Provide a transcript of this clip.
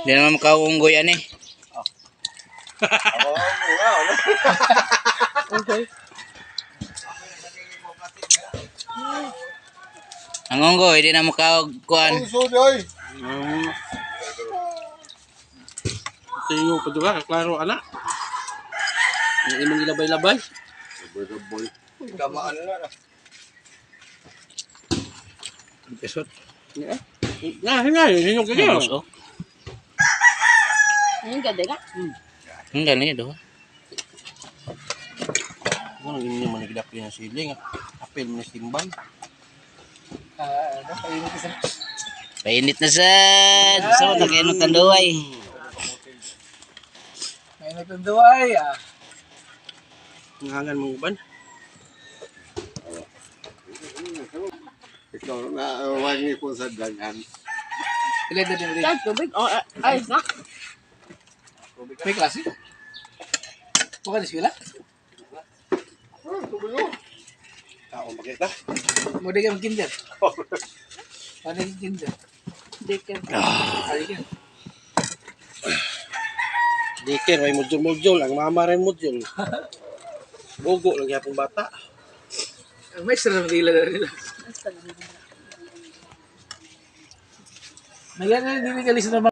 Di naman makaunggoy ani. Ako ang mura. Okay. Ang unggoy di na makaog kuan. Ang sudi oy. Tingo pa duha, klaro ana. Ang imong gilabay-labay. Boy, boy. Tamaan na. Pesot. Na, hinay, hinog kayo. Boss, oh. Ang ganda ka. Ang gani do. Ano inyo man nagdapin ang siling, ah. Apil man timbang. Ah, ano, painit ka sa. Painit na sad. Gusto mo takinog tanduay. Mainit ang duway ah. Ang hangan mong uban. Ikaw na wangi ko sa daghan. Ilan na din rin. Tag tubig. Oh, ay, na. May klase? Bukan di eskwela? Tao makita. Mo di ka mag-kinder. Ano yung kinder? Dikit. Ay, ka. Dikir may module-module ang mama rin module. Bugo lang gyapon bata. Ang maestro na nila na nila. Nagyan na hindi ka na.